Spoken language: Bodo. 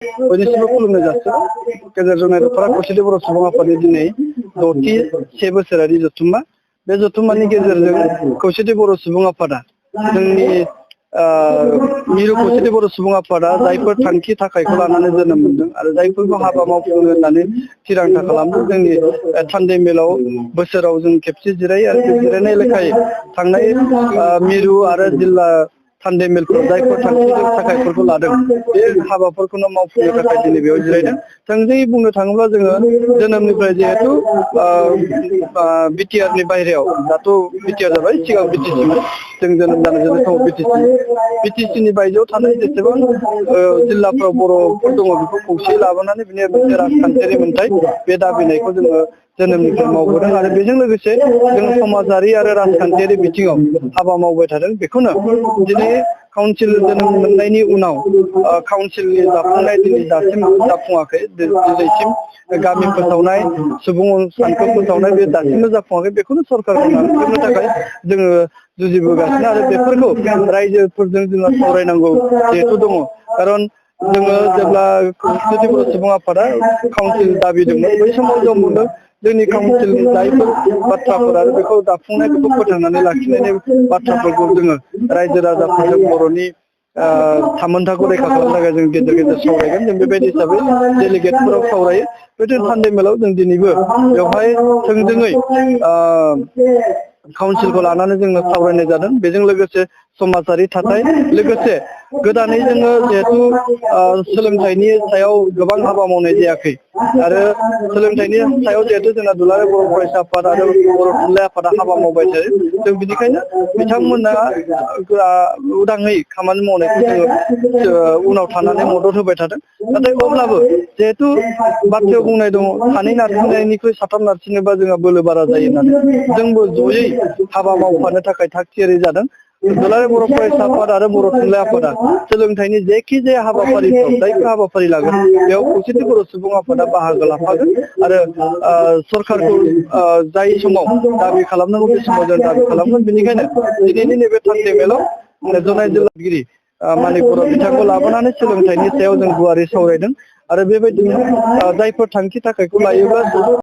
बयनिसिमबो खुलुमनाय जासिबाय। गेजेर जनाय दख'रा खौसेथि बर' सुबुं आफादनि दिनै 6थि 1 बोसोरारि जथुम्मा। बे जथुम्मानि गेजेरजों खौसेथि बर' सुबुं आफादा जोंनि मिरु खौसेथि बर' सुबुं आफादा जायफोर थांखि थाखायखौ लानानै जोनोम मोनदों आरो जायफोरखौ हाबा मावफुंनो होननानै थिरांथा खालामदों। जोंनि थान्दै मेलाव बोसोराव जों खेबसे जिरायो आरो बे जिरायनाय लेखायै थांनाय मिरु आरो जिल्ला थान्दै मेलफोराव जायफोर थांखिजों थाखायफोरखौ लादों बे हाबाफोरखौनो मावफुंनो थाखाय दिनै बेयाव जिरायदों। थोंजोङै बुंनो थाङोब्ला जोङो जोनोमनिफ्राय जिहेथु बिटिआरनि बायहेरायाव दाथ' बिटिआर जाबाय, सिगां बिटिसिमोन जों जोनोम जानाय समाव बिटिसिनि बायजोआव थानाय जेसेबां जिल्लाफ्राव बर'फोर दङ बेखौ खौसेयै लाबोनानै बिनि मोनसे राजखान्थियारि मोनथाय बे दाबिनायखौ जोङो जोनोमनिफ्राय मावबोदों आरो बेजों लोगोसे जोङो समाजारि आरो राजखान्थियारि बिथिङाव हाबा मावबाय थादों। बेखौनो दिनै काउन्सिल जोनोम मोननायनि उनाव काउन्सिलनि जाफुंनाय दिनै दासिम जाफुङाखै। दिनैसिम गामि फोसावनाय, सुबुं सानखो फोसावनाय बे दासिमबो जाफुङाखै। बेखौनो सरकारखौ नारसिननो थाखाय जोङो जुजिबोगासिनो आरो बेफोरखौ रायजोफोरजों जोङो सावरायनांगौ जिहेतु दङ। खारन जोङो जेब्ला खौसेथि बर' सुबुं आफादा काउन्सिल दाबिदोंमोन बै समाव जों बुंदों जोंनि काउन्सिलनि जायफोर बाथ्राफोर आरो बेखौ दाफुंनायखौ फोथांनानै लाखिनायनि बाथ्राफोरखौ जोङो रायजो राजाफोरजों बर'नि थामोनथाखौ रैखा खालामनो थाखाय जों गेजेर गेजेर सावरायगोन। जों बेबायदि हिसाबै डेलिगेटफोराव सावरायो। बे थान्दै मेलाव जों दिनैबो बेवहाय थोंजोङै काउन्सिलखौ लानानै जोङो सावरायनाय जादों। बेजों लोगोसे समाजारि थाथाय, लोगोसे गोदानै जोङो जिहेथु सोलोंथाइनि सायाव गोबां हाबा मावनाय जायाखै आरो सोलोंथाइनि सायाव जिहेतु जोंना दुलाराय बर' फरायसा आफाद आरो बर' थुनलाइ आफादा हाबा मावबाय थायो। जों बिनिखायनो बिथांमोना उदाङै खामानि मावनायखौ जोङो उनाव थानानै मदद होबाय थादों। नाथाय अब्लाबो जिहेतु बाथ्रायाव बुंनाय दङ सानै नारसिननायनिख्रुइ साथाम नारसिनोबा जोंहा बोलो बारा जायो होननानै जोंबो जयै हाबा मावफानो थाखाय थाग थियारि जादों। दुलाराय बर' फरायसा आफाद आरो बर' थुनलाइ आफादा सोलोंथाइनि जेखि जाया हाबाफारिफ्राव जायफोर हाबाफारि लागोन बेयाव खौसेथि बर' सुबुं आफादा बाहागो लाफागोन आरो सरकारखौ जाय समाव दाबि खालामनांगौ बे समाव जों दाबि खालामगोन। बेनिखायनो दिनैनि नैबे थान्दै मेलाव जनाय जिल्लागिरि मानिपुराव बिथांखौ लाबोनानै सोलोंथाइनि सायाव जों गुवारै सावरायदों आरो बेबायदिनो जायफोर थांखि थाखायखौ लायोब्ला